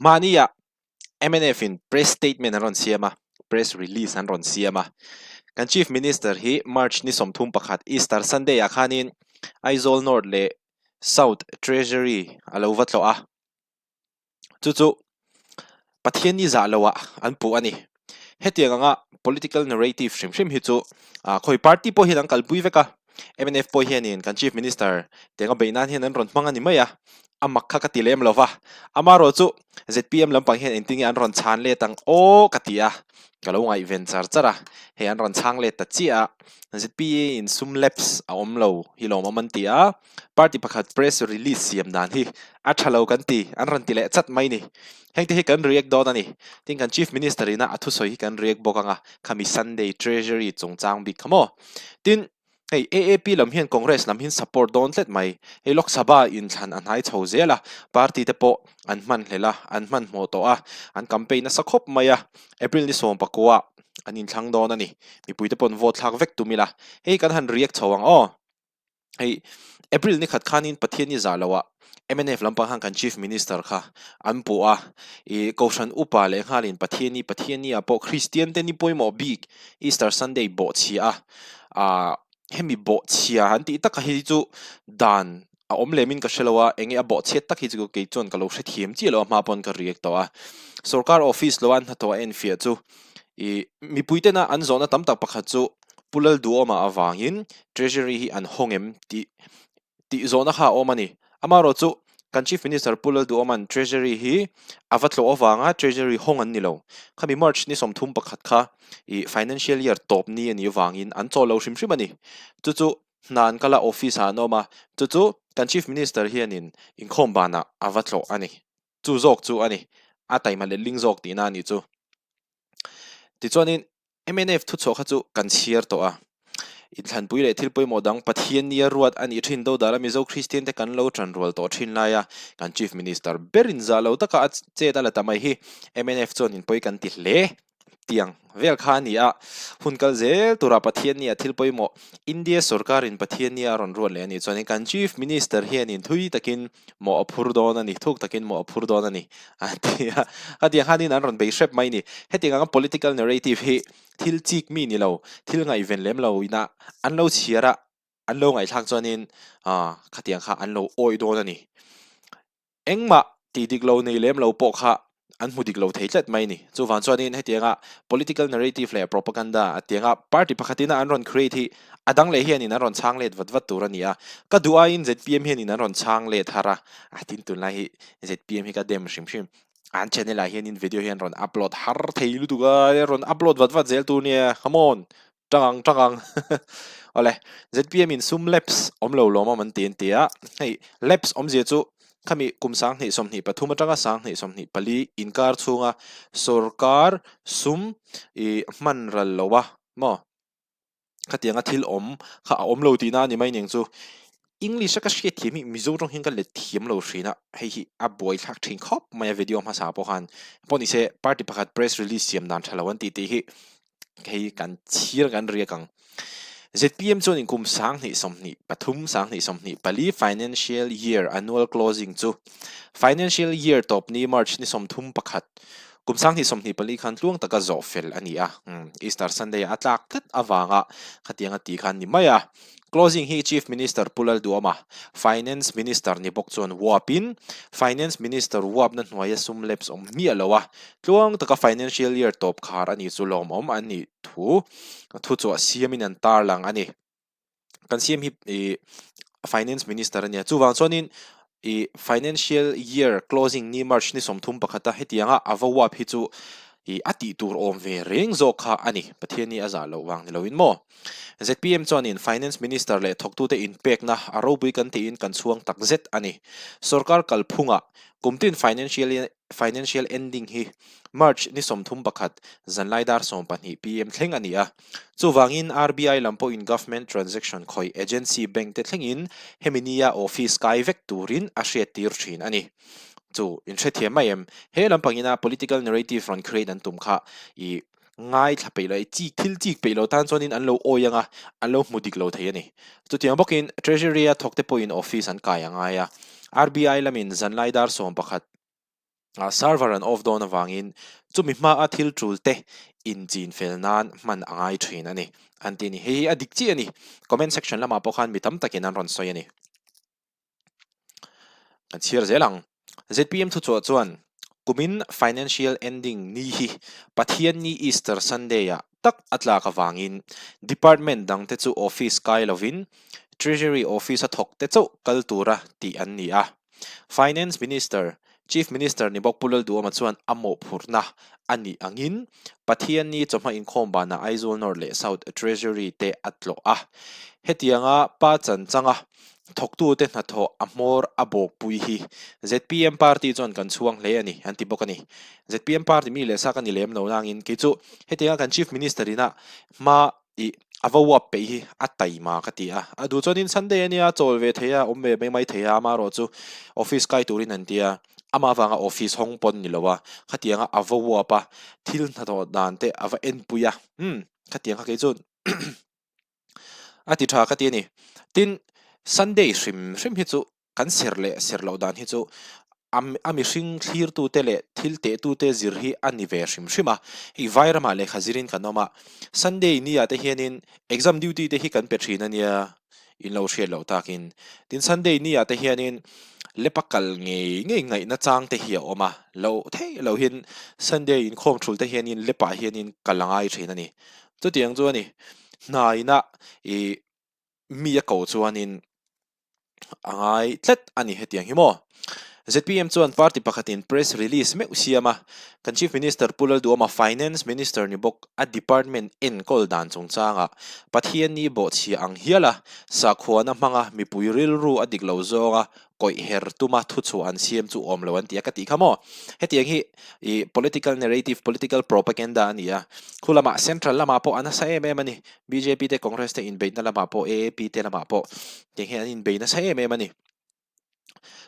Mahnia mnf in press statement an rawn siam a, press release an rawn siam a. Kan Chief Minister hi March ni 31 Easter Sunday ah khanin Aizawl North leh South Treasury a lo va tlawh a. Chu chu Pathian ni zah loah an puh a ni. Hetiang anga political narrative hrim hrim hi chu khawi party pawh hian an kalpui vek a. Mnf pawh hianin kan Chief Minister tianga beih nan hian an rawn hmang a ni mai a, a mak kha ka ti lem lo va. Amaherawh chu zpm lampang hian engtin nge an rawn chhan let ang aw ka ti a, ka lo ngaihven char char a, hei an rawn chhang let ta chiah a. Zpa in sum lapse a awm lo hi lawmawm an ti a, party pakhat press release siam dan hi a tha lo kan ti, an rawn ti leh chat mai ni. Hengte hi kan react dawn a ni. Tin kan Chief Minister ina a thusawi hi kan react bawk ang a, khami Sunday Treasury chungchang bik kha maw. Tin, hei AAP lam hian Congress lam hian support dawn tlat mai. Hei Lok Sabha inthlan a hnai chho zel a, party te pawh an hman hlel a, an hmanhmawh tawh a, an campaign nasa khawp mai a. April ni 19 ah an inthlang dawn a ni. Mipui te paw'n vote thlak vek tum ila. Hei kan han react chho ang aw. Hei April ni khat khanin Pathian ni zah loah mnf lampang khan kan Chief Minister kha an puh a, ih Kohhran upa leh nghalin Pathian ni Pathian ni ah pawh Kristian te ni pawimawh bik Easter Sunday bawhchhia a, ah hemi bawhchhia an tih taka hi chu dan a awm lem in ka hre lo a, enge a bawhchhiat tak hi chu kei chuan ka lo hrethiam chiah lo a hma pawn ka react tawh a. Sorkar office lo a an hnathawh a enfiah chu ih mipui tena an zawhna tam tak pakhat chu Pu Lalduhawma avangin Treasury hi an hawng em tih tih zawhna kha a awm a ni. Amaherawh chu kan Chief Minister Pu Lalduhawma'n Treasury hi a va tlawh avanga Treasury hawng an ni lo. Khami March ni 31 kha ih Financial Year tawp ni a nih avangin an chaw lo hrim hrim a ni. Chu chu hna an kal a, office ah an awm a, chu chu kan Chief Minister hianin inkhawm banah a va tlawh a ni. Chu zawk chu a ni. A taima letling zawk tihna a nih chu. Tichuanin Mnf thuchhuah kha chu kan chhiar tawh a, inthlanpui leh thil pawimawh dang Pathian nia ruat a nih thin dodal a Mizo Kristian te kan lo tanrual tawh thin lai a, kan Chief Minister berin zah lo taka a chet a la ta mai hi mnf chuan inpawi kan ti hle tiang vel kha a ni a, hun kal zel tura Pathian nia thil pawimawh India sorkarin Pathian nia a rawn ruat leh a nih chuanin kan Chief Minister hianin thui takin mawh a phur dawn a ni, thuk takin mawh a phur dawn a ni an ti a, khatiang khanin an rawn bei hrep mai a ni. Hetiang anga political narrative hi thil chik mi ni lo, thil ngaihven lem lo ina an lo chhiar a, an lo ngaihthlak chuanin ah khatiang kha an lo awih dawn a ni. Engmah tih dik lo nei lem lo pawh kha an hmu dik lo thei tlat mai a ni. Chuvang chuanin hetianga political narrative leh propaganda a tianga party pakhatina an rawn create hi a dang leh hianin an rawn chhang let vat vat tur a ni a. Ka duh aiin zpm hianin an rawn chhang let har a, a tin tunlai hi zpm hi ka dem hrim hrim. An channel ah hianin video hi an rawn upload har thei lutuk a, rawn upload vat vat zel tur nia, come on! Tang ang tang ang. Awle, zpm in sum lapse awm lo lawm awm an ti an ti a. Hei, lapse awmzia chu khami kum 2023 atanga 2024 inkar chhunga sorkar sum i hman ral lo a maw? Khatianga thil awm kha a awm lo tihna a ni mai ning chu. English a ka hriat thiam hi Mizo tawng hian ka let thiam lo thin a, hei hi a buaithlak thin khawp mai a video hmasa pawh khan. Pawh nise party pakhat press release siam dan tha lo an tih tih hi hei kan chhir kan riak ang. Zpm chuan in kum 2023 2024 financial year annual closing chu financial year tawp ni March ni 31 kum 2024 khan tluang taka zawh fel a ni a. Easter Sunday a tlak tlat avanga khatianga ti khan ni mai a. Closing hi Chief Minister Pu Lalduhawma, Finance Minister ni bawk chuan uapin, Finance Minister uapna hnuaia sum lapse awm hmiah lo a, tluang taka financial year tawp khar a nih chu lawmawm an nih thu thuchhuah siamin an tarlang a ni. Kan siam hi ih Finance Minister a nia. Chuvang chuanin ih financial year closing ni March ni 31 a hetianga a va uap hi chu ih a tih tur awm ve reng zawk kha a ni. Pathian hi a zah loh vang ni loin maw? Zpm chuanin Finance Minister leh thawktute inpekna a ropui kan tiin kan chhuang tak zet a ni. Sorkar kalphungah kumtin financial financial ending hi March ni 31 zanlai dar 12 pm thleng a ni a. Chuvangin RBI lam pawhin Government Transaction khawih Agency Bank te thlengin hemi nia office kai vek turin a hriattir thin a ni. Chu inhrethiam mai em? He lampangina political narrative rawn create an tum kha i ngaithla peih lo, chik thil chik peih lo tan chuanin an lo awi ang a, an lo hmu dik lo thei a ni. Chutiang bawkin Treasury-a thawkte pawhin office an kai a ngai a, RBI lamin zanlai dar 11. Server an off dawn avangin chumi hmaa thil tul te inchin fel nan hman a ngai thin a ni an ti a ni. Hei hi a dik chiah a ni. Comment section lamah pawh khan mi tam takin an rawn sawi a ni. Kan chhiar zel ang. ZPM thuchhuah chuan kumin financial ending ni hi Pathianni Easter Sunday ah tak a tlak avangin department dangte chu office kai lovin Treasury office a thawk te chauh kal tura tih an ni a. Finance Minister, Chief Minister ni bawk Pu Lalduhawma chuan a mawhphurhna a nih angin Pathianni chawhma inkhawm banah Aizawl North leh South Treasury te a tlawh a. Hetianga pa chan changa thawktute hnathawh a hmawr a bawkpui hi zpm party chuan kan chhuang hle a ni an ti bawk a ni. Zpm party mi leh sa ka ni lem lo nangin kei chu hetianga kan Chief Minister ina hma Ih, a va uap peih hi a taima ka ti a. A duh chuanin Sunday a nia, chawl ve thei a, awm ve mai mai thei a, amaherawh chu office kai turin an ti a, amah avanga office hawng pawn ni lo a, khatianga a va uap a, thil hnathawh dan te a va enpui a, umm, khatiang kha kei chuan a ti tha ka ti a ni. Tin, Sunday hrim hrim hi chu Kan ser leh ser loh dan hi chu a mihring thlirtute leh thil tehtute zir hi a ni ve hrim hrim a. Hei Vairamah lehkha zirin kan awm a, Sunday ni-ah te hianin exam duty te hi kan pe thin a nia, in lo hriat loh takin. Tin, Sunday ni-ah te hianin lepa kal ngei ngei ngaihna chang te hi a awm a, loh theih lohin Sunday inkhawm thul te hianin lepah hianin kal a ngai thin a ni. Chutiang chu a ni, hnaina ih mi a ko chuanin a ngai tlat a ni hetiang hi maw. Zpm chuan party pakhatin press release meuh siam a, kan Chief Minister Pu Lalduhawma Finance Minister ni bawk a department enkawl dan chungchangah Pathianni bawhchhia ang hial a sakhuana hmanga mipui rilru a dik lo zawnga kawih her tuma thuchhuah an siam chu awm lo an ti a ka tih kha maw. Hetiang hi ih political narrative, political propaganda a ni a, khu lamah central lamah pawh a nasa em em a ni. Bjp te Congress te inbeihna lamah pawh AAP te lamah pawh tiang hian an inbei nasa em em a ni.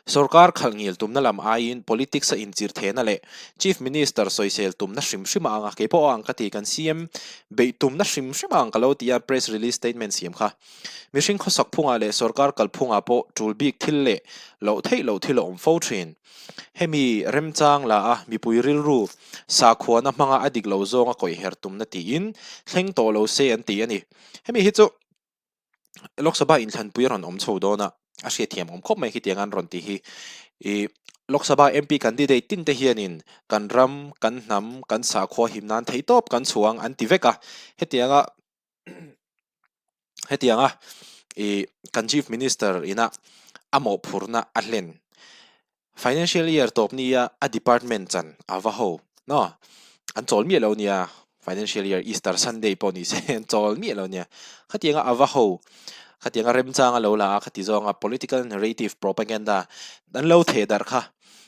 Sorkar khalh ngil tumna lam aiin politics a inchir thehna leh Chief Minister sawisel tumna hrim hrim a ang a, kei pawh a ang ka ti, kan CM beih tumna hrim hrim a ang ka lo ti a press release statement siam kha. Mihring khawsak phungah leh sorkar kalphungah pawh tul bik thil leh loh theih loh thil a awm fo thin. Hemi remchang la a mipui rilru sakhuana hmanga a dik lo zawnga kawih her tumna tiin thleng tawh lo se an ti a ni. Hemi hi chu Lok Sabha inthlanpui a rawn awm chho dawn a, a hriatthiam awm khawp mai khitiang an rawn ti hi. Ih Lok Sabha MP candidate tin te hianin kan ram, kan hnam, kan sakhua him nan theihtawp kan chhuang an ti vek a, hetianga Hetianga ih kan Chief Minister ina a mawhphurhna a hlen Financial Year tawp nia a department chan a va ho no an chawl miah lo nia Financial Year Easter Sunday pawh ni se an chawl miah lo nia khatianga a va ho khatianga remchang a lo la a khati zawnga political narrative propaganda an lo theh darh kha.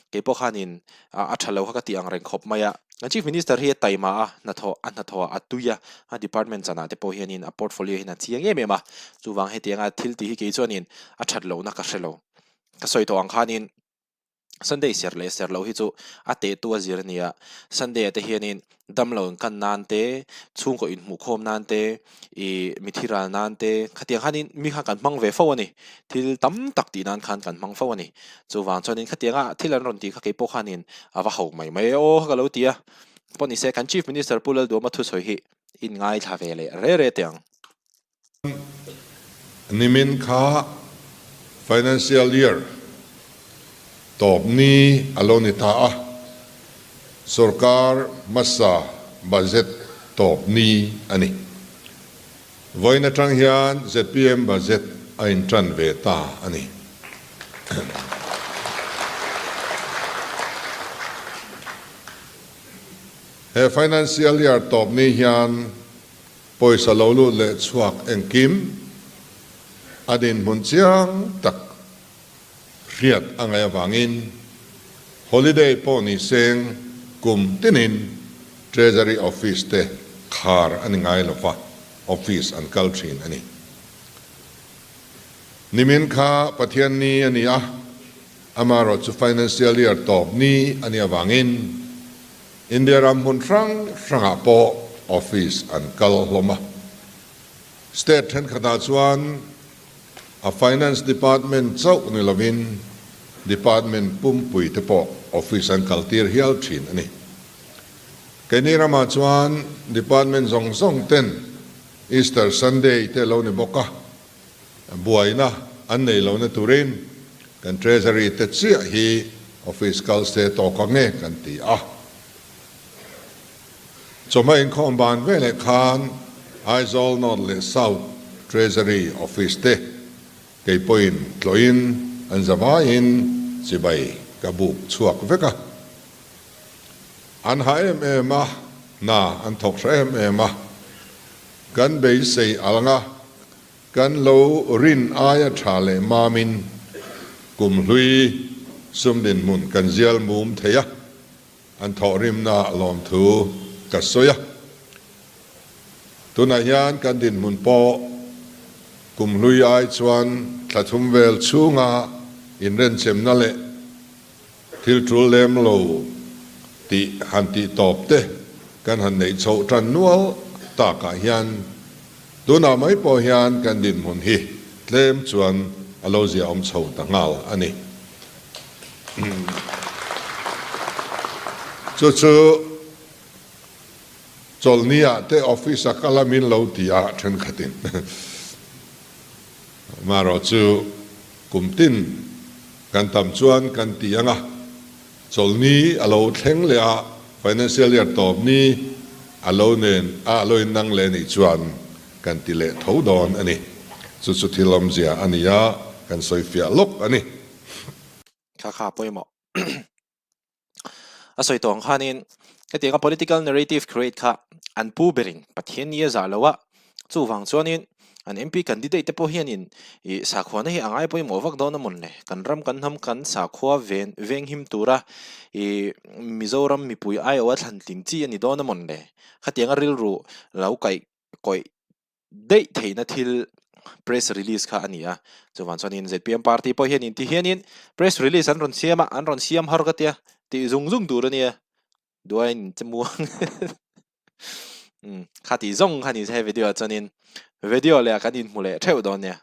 Kei pawh khanin a tha lo kha ka tih ang reng khawp mai a. Kan Chief Minister hi a taima a, hnathawh a hnathawh a tui a, a department chanah te pawh hianin a portfolio hian a chiang em em a. Chuvang hetianga thil tih hi kei chuanin a that lohna ka hre lo. Ka sawi tawh ang khanin Sunday ser leh ser loh hi chu a tehtu a zir a nia. Sunday ah te hianin Damlo inkan nan te, chhungkaw inhmuhkhawm nan te, ih mithi ral nan te, khatiang khanin mi khan kan hmang ve fo a ni. Thil tam tak tih nan khan kan hmang fo a ni. Chuvang chuanin khatianga thil an rawn tih kha keipawh khanin a va ho mai mai e aw ka lo ti a. Pawh nise kan Chief Minister Pu Lalduhawma thusawi hi inngaithla ve leh re re teh ang. Nimin kha Financial Year tawp ni a lo ni ta a, sorkar hmasa budget tawp ni a ni. Vawiin atang hian zpm budget a intan ve ta a ni. He Financial Year tawp ni hian Pawisa lo lut leh chhuak engkim a dinhmun chiang tak hriat a ngaih avangin holiday pawh ni seng kum tinin Treasury Office te khar a ni ngai lova, office an kal thin a ni. Nimin kha Pathian ni a ni a, amaherawh chu Financial Year tawp ni a nih avangin India ram hmun hrang hrangah pawh office an kal hlawm a. State thenkhatah chuan a Finance Department chauh ni lovin Department pumpui te pawh office an kaltir hial thin a ni. Keini ramah chuan Department zawng zawng ten Easter Sunday te lo ni bawk a, buaina an nei lohna turin kan Treasury te chiah hi office kal se tawk ang e kan ti a. Chawhma inkhawm ban veleh khan Aizawl North leh South Treasury Office te kei pawhin tlawhin an zavaiin chibai ka buk chhuak vek a. An ha em em a, hna an thawk hra em em a. Kan beisei alanga kan lo rin aia tha leh mamin kumhlui sum dinhmun kan zial mum thei a. An thawhrimna lawmthu ka sawi a. Tunah hian kan dinhmun pawh kum hlui ai chuan thla thum vel chhunga inrenchemna leh thil tul lem lo tih han tih tawp te kan han neih chhoh tan nual takah hian tunah mai pawh hian kan dinhmun hi tlem chuan a lo ziaawm chho ta nghal a ni. Chu chu chawlhni ah te office a kal a min lo ti a thenkhatin amaherawh chu kum tin kan tam chuan kan ti ang a, chawlhni a lo thleng leh a financial year tawp ni a lo nen a lo innang leh nih chuan kan ti leh tho dawn a ni. Chu chu thil awmzia a ni a, kan sawifiah lawk a ni. Kha kha pawimawh a sawi tawh ang khanin hetianga political narrative create kha an pu berin Pathian ni a zah lo a, chuvang chuanin an MP candidate te pawh hianin ih sakhuana hi a ngai pawimawh vak dawn a mawn le, kan ram kan hnam kan sakhua ven venghim tura ih Mizoram mipui aiawha thlan tling chi a ni dawn a mawn le, khatianga rilru lo kaih kawih daih theihna thil press release kha a ni a, chuvang chuanin zpm party pawh hian inti hianin press release an rawn siam a, an rawn siam har ka tia tih zung zung tur a nia, duain che muang umm kha tih zawng kha ni se he video ah chuanin video leh ah kan inhmu leh theuh dawn nia.